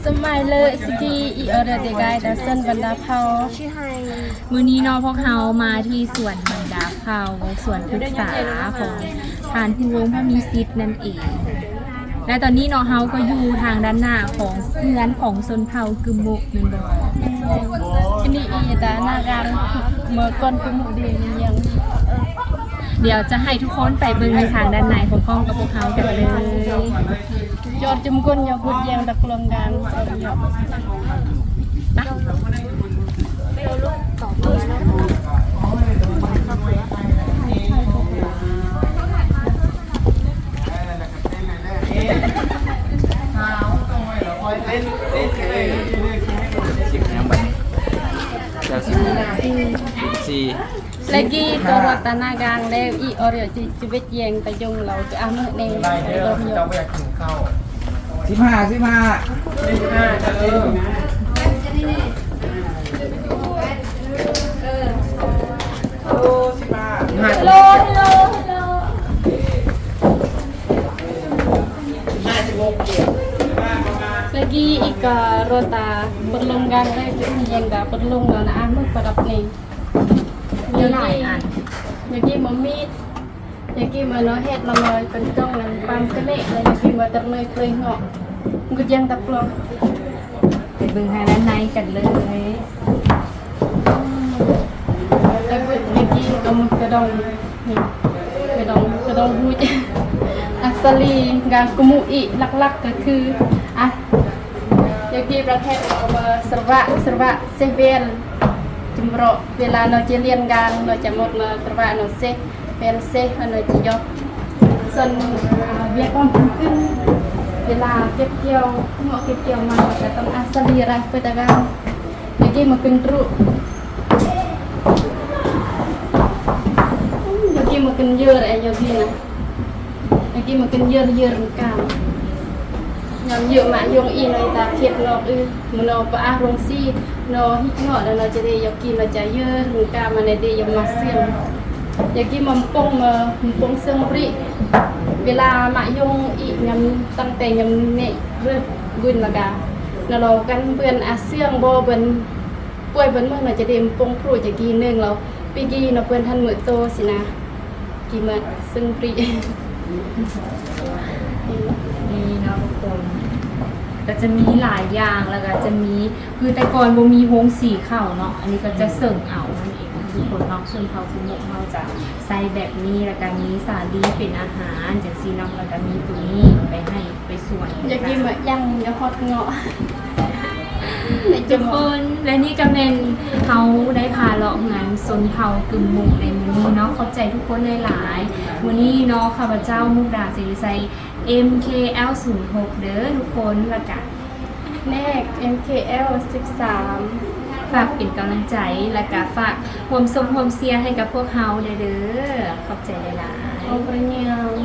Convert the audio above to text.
ສະໄໝເລີຍ ສະກີ ອີອອເດີ ເດກາຍ ດາເຊິນ ບັນດາເຜົ່າ. ມື້ນີ້ເນາະ ພວກເຮົາມາທີ່ສວນບັນດາເຜົ່າ ສວນພຶກສາຂອງທ່ານຜູ້ວົງພະມີສິດນັ້ນເອງ. ແລະ ຕອນນີ້ເນາະ ເຮົາກໍຢູ່ທາງດ້ານໜ້າຂອງເຮືອນຂອງຊົນເຜົ່າກຶມມຸກແມ່ນບໍ່? ທີ່ນີ້ອີຕານາການ ເມື່ອກ່ອນກຶມມຸກດີມີຫຍັງ. ດຽວຈະໃຫ້ທຸກຄົນໄປເບິ່ງໃນທາງດ້ານໃນພ້ອມໆກັບພວກເຮົາກັນເລີຍ. ຈອດຈຸມກົ້ນຍາວພຸດຢຽງຕະກລວງການ. ສິບຍັງບັດນີ້ ເຈົ້າສິບ ສິບສີ່. ແລະກີ້ກໍວັດຕະນາກາງແລ້ວ ອີອອເຣຍຈິເວດແຍງຕະຍົງເລົາຈະອາເມະເນ ເຈົ້າບໍ່ຢາກກິນເຂົ້າ. ສິບຫ້າ ສິບຫ້າ ສິບຫ້າ ເອີ ເອີ ເອີ ສິບຫ້າ ເອີ ເອີ ເອີ ເອີ ແລະກີ້ອີກກໍໂຣຕາເປີດລົງກາງແລ້ວ ເປັນຫຍັງກໍເປີດລົງແລ້ວນະ ອາເມະປະດັບເນ. ມີຫຼາຍອັນ ຍາກີມາມີດ ຍາກີມາເນາະ ເຮັດມາເລີຍເປັນກ່ອງອັນປາມກະເນ ແລະ ຍາກີມາຕັກເນີຍເປື່ອຍເນາະ ມັນກໍຍ່າງຕັກກລອງ. ໄປເບິ່ງທາງດ້ານໃນກັນເລີຍ. ແລ້ວຍາກີກໍມັນກະດອງ ກະດອງ ກະດອງຫູດ ອາສາລີ ການກຸມຸອີ ຫຼັກໆກໍຄື ອະ ຍາກີປະເທດເຮົາມາສະວະ ສະວະ ເຊເວນ ຈຸມເຣາະ ເວລາເນາະ ຈະລຽນການເນາະ ຈະໝົດເນາະ ຕະວະເນາະ ເຊ ເປັນເຊ ເນາະ ຈະຢອກ ສ່ວນ ອາ ວຽກອອນຂຶ້ນ ເວລາເກັບກ່ຽວ ເງາະເກັບກ່ຽວມາ ກໍຕ້ອງອາສາລີຣາຍເປີດຕະການ ຍາກີມາຂຶ້ນຕຣູ ຍາກີມາຂຶ້ນເຢີແອ ຍາກີນະ. ຍາກີມາຂຶ້ນເຢີເຢີກາມ ຍາມເຢີມາຍົງອີນອຍຕາເຂດນອກອື ມານອປະອາລົງຊີ ນອຫິເງາະ ແລ້ວນອຈະໄດ້ຍາກີນອຈະເຢີກາມ ມາໃນເດຍາມາເຊື່ອງ ຍາກີມາປົງ ມາປົງເຊື່ອງບຣິ ເວລາມາຍົງອີຍາມ ຕັ້ງແຕ່ຍາມເນເຣີບຸນລະກາ ນະລອກັນເບືອນອາເຊື່ອງບໍ່ເບືອນ ປ່ວຍເບືອນເມືອນອຈະເດມປົງພຣູຈະກີໜຶ່ງລາວ ປີກີນອເບືອນທັນເມີໂຕຊິນາ. ກິມາເຊິ່ງປຣີ ນີ້ເນາະທຸກຄົນ ກໍຈະມີຫຼາຍຢ່າງ ແລ້ວກໍຈະມີ ຄືແຕ່ກ່ອນບໍ່ມີໂຮງສີເຂົ້າເນາະ ອັນນີ້ກໍຈະເຊິ່ງເອົານັ້ນເອງທຸກຄົນເນາະ ຊົນເຜົ່າກຸມຸເຮົາຈະໃຊ້ແບບນີ້ ແລ້ວກໍມີສາລີເປັນອາຫານຈັ່ງຊີ້ເນາະ ແລ້ວກໍມີໂຕນີ້ໄປໃຫ້ ໄປສວນ ຢາກກິນໝາກຍັງ ຢາກຮອດເງາະ ທຸກຄົນ ແລະນີ້ກໍແມ່ນເຮົາໄດ້ພາເລາະເຮືອນຊົນເຜົ່າກຶມມຸກໃນມື້ນີ້ເນາະ ຂອບໃຈທຸກຄົນຫຼາຍໆ ມື້ນີ້ເນາະ ຂ້າພະເຈົ້າ ມຸກດາ ສີວິໄຊ ເອັມເຄແອລສູນຫົກ ເດີທຸກຄົນ ແລ້ວກະ ແນກ ເອັມເຄແອລສິບສາມ ຝາກເປັນກຳລັງໃຈ ແລ້ວກະຝາກຮ່ວມຊົມຮ່ວມເຊຍໃຫ້ກັບພວກເຮົາແດ່ເດີ ຂອບໃຈຫຼາຍໆ ໂອ ປະຍາມ.